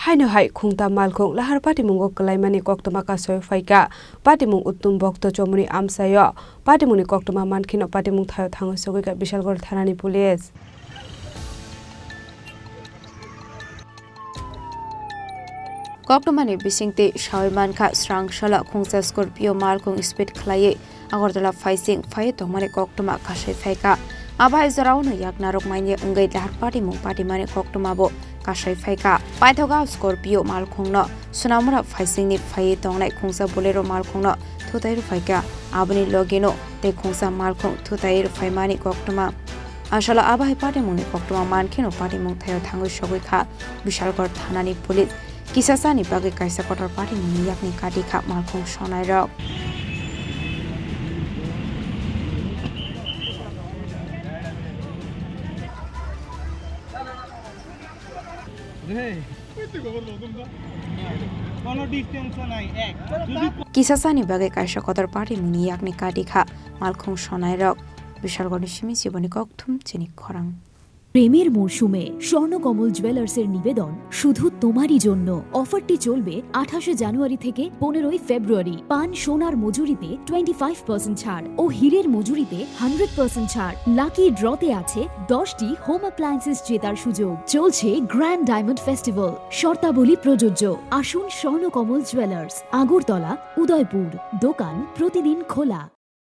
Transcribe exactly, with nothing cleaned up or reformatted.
Haino hai khungta malkhung lahar patimungo kwlaimani koktwma kasoi phaikha. Patimung Uttom Bhokto Chomoni amchaio patimungni koktwma mankheno patimung thaio thangwi sogwikha Bishalgarh thanani police. Koktwmani bisingtwi sawi mankha, srang salo khungsa Scorpio malkhung speed khlaiwi Agartala phaising phaiwi tongmani koktwma kasai phaikha. Abo hai jorao no yak narwk manya wngwi lahar patimung patimani koktwma bo kasai phaikha. Paithogo Scorpio malkhungno Sonamura phaisingni phaiwi tongnai khungsa Bolero malkhungno thutai rwphaikha. Aboni logino tei khungsa malkhung thutai rwphaimani koktwma. Asalo abo hai patimungni koktwma mankheno patimung thaio thangwi sogwi kha Bishalgarh thanani police. Kisasani bagwi kaisa kotor patimungni yakni kati kha malkhung sonairok. Kisasani bagwi kaisa kotor patimungni yakni kati kha malkhung sonairok. Bishalgarhni simi chiboni kokthum chini khorang. প্রেমের মরশুমে স্বর্ণকমল জুয়েলার্সের নিবেদন শুধু তোমারই জন্য। অফারটি চলবে আঠাশে জানুয়ারি থেকে পনেরোই ফেব্রুয়ারি। পান সোনার মজুরিতে টোয়েন্টি ফাইভ পার্সেন্ট ছাড় ও হীরের মজুরিতে হান্ড্রেড পার্সেন্ট ছাড়। লাকি ড্রতে আছে দশটি হোম অ্যাপ্লায়েন্সেস জেতার সুযোগ। চলছে গ্র্যান্ড ডায়মন্ড ফেস্টিভ্যাল। শর্তাবলী প্রযোজ্য। আসুন স্বর্ণকমল জুয়েলার্স, আগরতলা, উদয়পুর। দোকান প্রতিদিন খোলা।